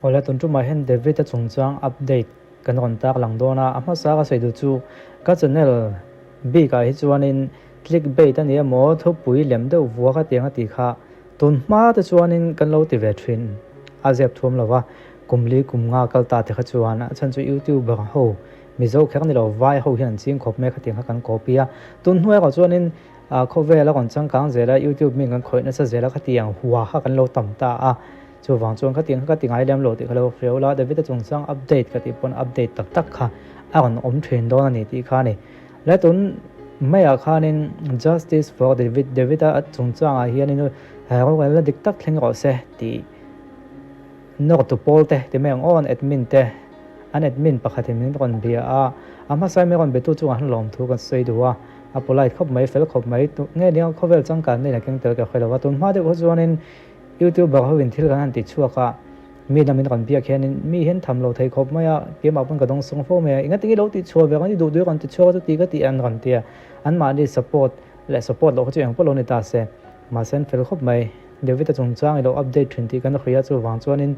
Awle tun tumah hian David-a chungchang update kan rawn tak lang dawn a, a hmasa ka sawi duh chu ka channel bik ah hi chuanin click bait a ni emaw thupui lem deuh vua ka tiang a tih kha tun hma te chuanin kan lo ti ve thin a zep thuam lo va, kum li kum nga kal ta te kha chuan a chhan chu youtuber ho Mizo kher ni lo vai ho hian an ching khawp mai kha tiang kha kan copy a, tun hnuai erawh chuanin khawvel a rawn changkang zel a youtube mi kan khawih nasa zel a khatiang hua kha kan lo tam ta a. Chuvang chuan khatiang kha ka ti ngai lem lo tih ka lo hriau la, David-a chungchang update ka tih pawn update tak tak kha a rawn awm thin dawn a ni tih kha a ni. Le tun maiah khanin Justice for David, David-a chungchangah hianin rorelna dik tak thleng rawh se tih nawrtu pawl te ti mai ang aw an admin te, an admin pakhatin min rawn bia a, a hmasa min rawn betu chungah han lawmthu kan sawi duh a, a polite khawp mai, fel khawp mai, nge nia khawvel changkanna in a keng tel ka hre lo a, tun hma deuh kha chuanin Youtuber ho in thil kan han ti chhuak a, mi lam in rawn biak hian in mi hian tham lo thei khawp mai a, keimah pawn ka dawng sawng fo mai a, enga tinge lo ti chhuah ve ang, i duh duh rawn ti chhuak a chu ti ka ti an rawn ti a, an mahni support leh support loh kha chu eng pawh lo ni ta se, mahse an fel khawp mai. David-a chungchang i lo update thin tih kan hria chuvang chuanin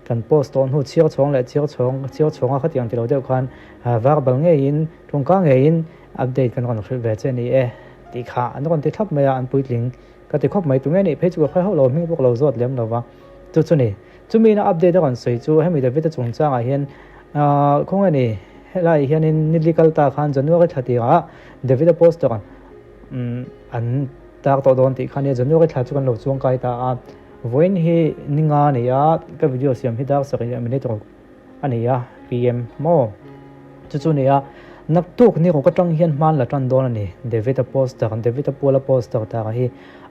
kan post tawh hnu chhiar chhawng leh chhiar chhawng chhiar chhawng a khatiang ti lo deuh khan verbal ngeiin tawngka ngeiin update kan rawn hrilh ve che a ni e tih kha an rawn ti thlap mai a, an puitling. Ka ti khawp mai, tunge nih phei chu ka khawi hauh lo, hming pawh ka lo zawt lem lo va. Chu chu ni, chumi ina update a rawn sawi chu hemi David-a chungchangah hian aah khawnge ni, helaiah hianin nili kal ta khan January thla tirah David-a poster umm an tar tawh dawn tih kha nia, January thla chu kan lo chuang kai ta a, vawiin hi ni nga a ni a, ka video siam hi dar sarih leh minute ruk a ni a, PM maw? Chu chu ni a, naktuk ni ruk atang hian hman la tan dawn a ni, David-a poster, David-a puala poster tar hi.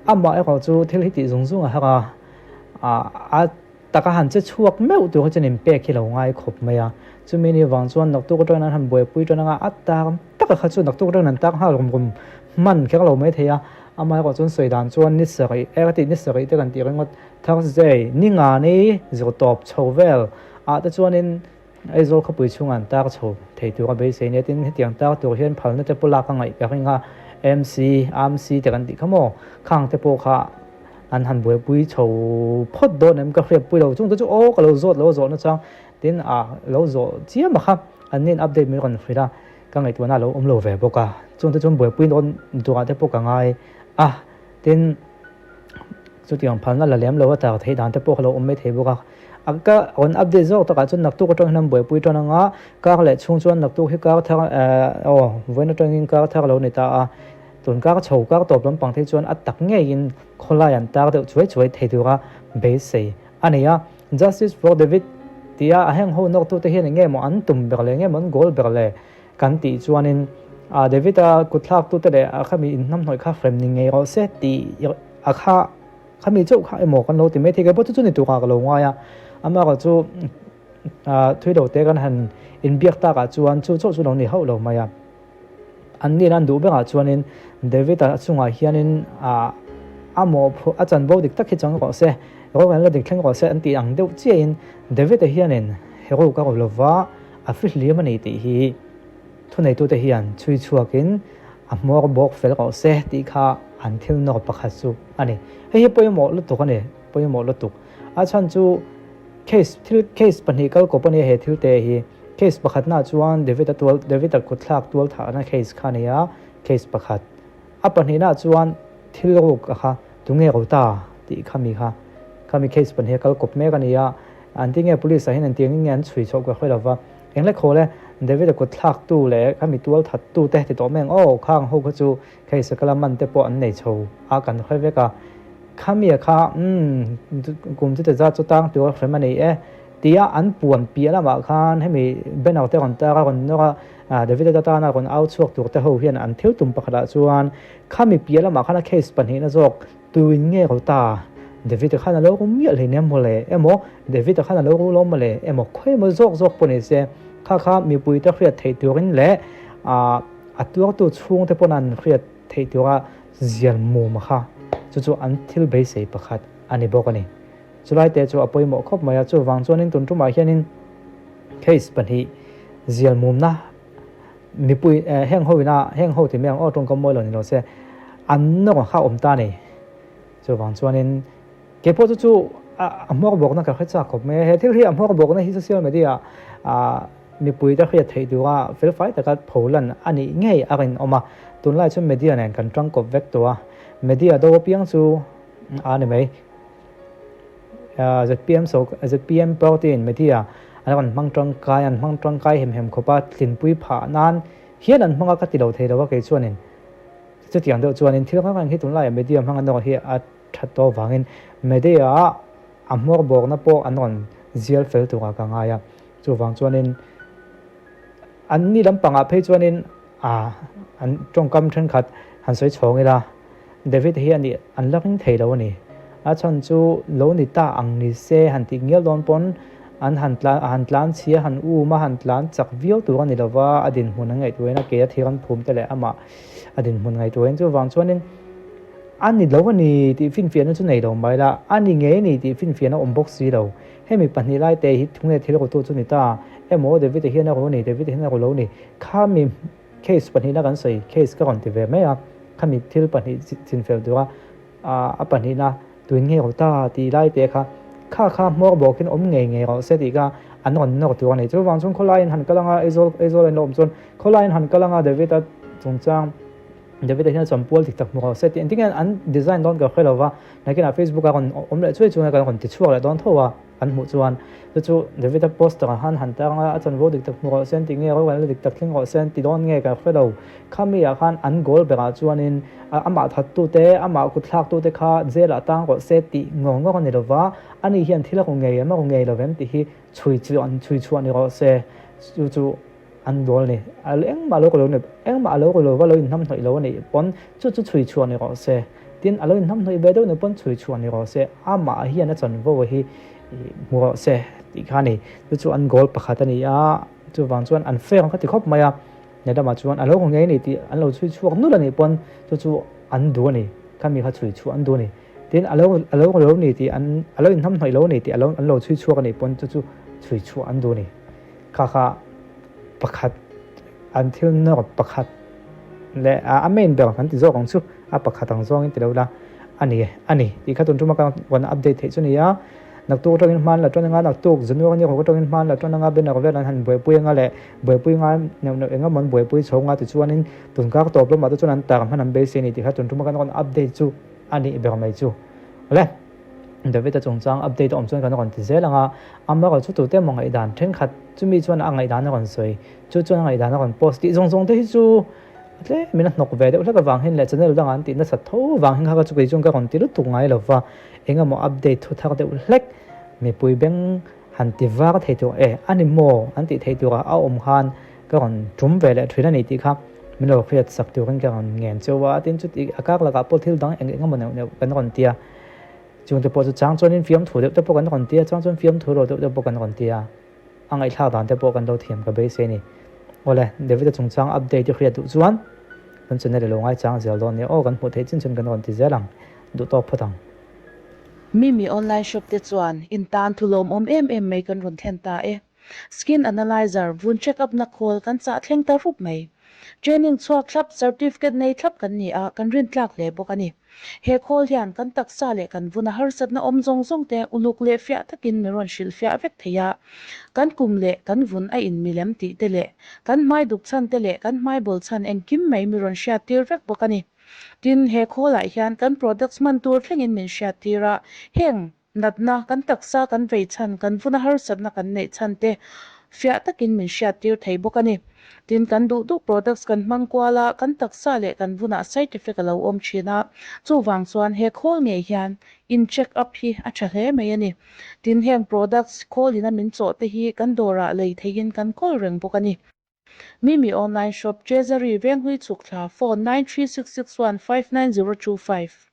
Amah erawh chu thil hi tih zung zung a har a, a taka han che chhuak meuh tur hi chuan inpek hi lo ngai khawp mai a. Chumi ni vang chuan naktuk atangin an han buaipui tan anga a tar taka kha chu naktuk atangin an tar nghal rum rum hman kher lo mai thei a. Amah erawh chuan sawi dan chuan ni sarih, e ka tih ni sarih te kan tih ringawt, Thursday, ni nga ni zir tawp chho vel ah te chuanin Aizawl khawpui chhungah an tar chho thei tur a beisei nia tin hetiang tar tur hian phalna te pawh lak a ngaih ka ring a, MC, AMC te kan tih kha maw khang te pawh kha an han buaipui chho phawt dawn em ka hriatpui lo chung te chu aw ka lo zawt lo a zawhna chang tin ah lo zawh chiam a kha an nin update min rawn hrilh a ka ngaihtuahna a lo awm lo ve bawk a chung te chuan buaipui dawn turah te pawh ka ngai a tin chutiang phalna la lem lo a tar theih dan te pawh ka lo awm mai thei bawk a. A ka rawn update zawk takah chuan naktuk atang hian an buaipui tan anga kar leh chhung chuan naktuk hi kar thar eh aw vawiin atangin kar thar lo ni ta a tun kar chho kar tawp lampang te chuan a tak ngeiin khawlai an tar deuh chuai chuai thei tura beisei a ni a Justice for David tia a heng ho nawrtu te hian eng nge maw an tum ber leh eng nge maw an goal ber le kan tih chuanin ah David-a kutthlak tute leh a khami inhnamhnawih kha hrem ni ngei rawh se tih a kha Khami chauh kha emaw kan lo ti mai thei ke pawh chu chu ni tukah ka lo ngai a, amaherawh chu ah thui lo te kan han inbiak takah chuan chu chauh chu lo ni hauh lo mai a. An nin an duh berah chuanin David-a chungah hianin ah a mawhphurh a chanvo dik tak hi chang rawh se, rorelna dik thleng rawh se an tih ang deuh chiahin David-a hianin hero ka ro lova a fihlim a ni tih hi Thuneitute hian chhui chhuakin a hmawr bawk fel rawh se tih kha an thil nawr pakhat chu a ni. Hei hi pawimawh lutuk a ni, pawimawh lutuk. A chhan chu case thil case pahnih kal kawp a nia he thil te hi. Case pakhatnaah chuan David-a tual David-a kutthlak tual thahna case kha a ni a, case pakhat. A pahnihnaah chuan thil ruk a kha tunge ro ta tih kha mi kha khami case pahnih a kal kawp mek a ni a. An ti nge police ah hian engtiangin nge an chhui chhoh ka hre lo va. Engle khaw le, David-a kut thlaktu leh kha mi tual thattu te ti tawh mai ang aw, khang ho kha chu case kala man te pawh an nei chho a kan hre vek a, khamia kha umm kum chu te zat chu tang tur a hrem a nei e tia an puan piah lamah khan hemi banner te rawn tar a rawn nawr a, David-a tana rawn au chhuak tur te ho hian an thil tum pakhatah chuan khami piah lamah khan a case pahnihna zawk Tuin nge ro ta? David-a khan a lo ru miah hlei nia mawle emaw, David-a khan a lo ru lo mawle emaw, khawi emaw zawk zawk pawh ni se, kha kha mipuite hriat theih turin leh a tuartu chhungte pawn an hriat theih tura zial mum a kha chu chu an thil beisei pakhat a ni bawk a ni. Chulai te chu a pawimawh khawp mai a, chuvang chuanin tun tumah hianin case pahnih zial mumna Mipui heng ho ina heng ho ti mai ang aw tawngkam mawi lo ni lo se an nawk kha awm ta a ni. Chuvang chuanin keipawh chu chu a hmawr bawkna ka hre chak khawp mai a, he thil hi a hmawr bawkna hi social media ah mipui te hriat theih tura felfai taka pholan a nih ngei a rinawm a, tunlai chu media nen kan tangkawp vek tawh a, media do apiang chu a ni mai. Zpm zpm party in media an rawn hmang tangkai an hmang tangkai hem hem khawp a, tlinpui phah nan hian an hmang a ka ti lo thei lo a kei chuanin chutiang deuh chuanin thil reng reng hi tunlaiah media hmang an nawr hi a that tawh avangin media ah a hmawr bawkna pawh an rawn zial fel turah ka ngai a, chuvang chuanin an ni lampangah phei chuanin ah an tawngkam thenkhat han sawi chhawng ila. David hi a nih an la ring thei lo a ni. A chhan chu lo ni ta ang ni se han tih ngial dawn pawn an han tlan a han tlan chhia han um a han tlan chak viau tur a ni lova a dinhmun an ngaihtuahin a ke a thir an phum te leh amah a dinhmun ngaihtuahin chuvang chuanin a ni lo a ni tih finfiahna chu nei lo mai la a ni ngei a ni tih finfiahna awm bawk si lo. Hemi pahnih lai te hi thunge thil rutu chu ni ta emaw David-a hian a ru a ni David-a hian a ru lo a ni khami Case pahnihna kan sawi, case ka rawn ti ve mai a, khami thil pahnih chinfel tura a pahnihna tuin nge rawh ta tih lai te kha kha kha hmawr bawkin awm ngei ngei rawh se tih kha an rawn nawr tur a ni. Chuvang chuan khawlaiin han kal anga Aizawl Aizawl an la awm chuan khawlaiin han kal anga David-a chungchang David-a hian a chawmpual dik tak hmu rawh se tih engtin nge an design dawn ka hre lo va, nakinah Facebook a rawn awm leh chuai chuan kan rawn ti chhuak leh dawn tho a. An hmuh chuan chu chu David-a poster ah khan han tang a, a chanvo dik tak hmu rawh se an tih nge, rorelna dik tak thleng rawh se an ti dawn nge ka hre lo. Khami ah khan an goal berah chuanin amah thattute, amah kutthlaktute kha jail ah tang rawh se tih ngawr ngawr a ni lo va, ani hian thil a ru ngei em a ru ngei lo vem tih hi chhui chuan chhui chhuah ni rawh se. Chu chu an goal a ni. Engmah a lo ru lo ni, engmah a lo ru lo va, lo inhnamhnawih lo a nih pawn chu chu chhui chhuah ni rawh se. Tin, a lo inhnamhnawih ve deuh ni pawn chhui chhuah ni rawh se, amah hian a chanvo hi hmu rawh se tih kha a ni. Chu chu an goal pakhat a ni a, chuvang chuan an fair ang kha ti khawp mai a, lehlamah chuan a lo ru ngei a ni tih an lo chhui chhuak nulh a nih pawn chu chu an duh a ni, khami kha chhui chhuah an duh a ni. Tin, a lo a lo ru lo ni tih an a lo inhnamhnawih lo a ni tih a lo an lo chhui chhuak a nih pawn chu chu chhui chhuah an duh a ni. Kha kha pakhat an thil nawr pakhat leh a main ber kan ti zawk ang chu a pakhat ang zawngin ti lo la a ni a ni tih kha tun tuma ka rawn update theih chu ni a naktuk atangin hman la tan anga naktuk January ni ruk atangin hman la tan anga banner vel an han buaipui anga leh buaipui ngai neuh neuh eng emaw an buaipui chho anga tichuanin tunkar tawp lamah te chuan an tar hman an beisei a ni tih kha tun tuma kan rawn update chu a nih ber mai chu le. David-a chungchang update a awm chuan kan rawn ti zel ang a, amaherawh chu tute emaw ngaihdan thenkhat chumi chuan a ngaihdan a rawn sawi, chu chuan a ngaihdan a rawn post tih zawng zawng te hi chu tlemin a hnawk ve deuh hlek avang hian leh channel dangah an tih nasat tho vang hian kha kha chu kei chuan ka rawn ti lutuk ngai lo va, engemaw update thu thar deuh hlek mipui beng han ti var thei tur e a ni maw an tih theih turah a awm khan ka rawn tum ve leh thin a ni tih kha min lo hriat sak turin ka rawn ngen cheu a, tin chuti a kar lakah pawh thil dang eng eng emaw neuh neuh kan rawn ti a. Chungte pawh chu chang chuanin fiamthu deuh te pawh kan rawn ti a, chang chuan fiamthu lo deuh te pawh kan rawn ti a, a ngaihthlak dan te pawh kan lo thiam ka beisei a ni. Awle, David-a chungchang update i hriat duh chuan kan channel i lo ngaichang zel dawn nia aw, kan hmuh theih chin chuan kan rawn ti zel ang, duh tawk phawt ang. Mimi online shop te chuan in tan thu lawmawm em em mai kan rawn thlen ta e. Skin analyzer, vun check up na khawl kan chah thleng ta rup mai. Training chhuak thlap, certificate nei thlap kan ni a, kan rintlak hle bawk a ni. He khawl hian kan taksa leh kan vuna harsatna awm zawng zawng te uluk leh fiah takin min rawn hrilh fiah vek thei a. Kan kum leh kan vun a inmilem tih te leh kan hmai duk chhan te leh kan hmai bawl chhan engkim mai min rawn hriattir vek bawk a ni. Tin, he khawlah hian kan products hman tur thlengin min hriattir a, heng Natna, kan taksa kan vei chhan, kan vuna harsatna kan neih chhan te fiah takin min hriattir thei bawk a ni. Tin, kan duh duh products kan hmang kual a, kan taksa leh kan vunah side effect a lo awm thin a, chuvang chuan he khawl ngei hian in check up hi a tha hle mai a ni. Tin, heng products khawlin a min chawh te hi kan dawrah lei theihin kan kawl reng bawk a ni. Mimi online shop, Treasury, Venghlui chhuk thla, phone, 93661 59025.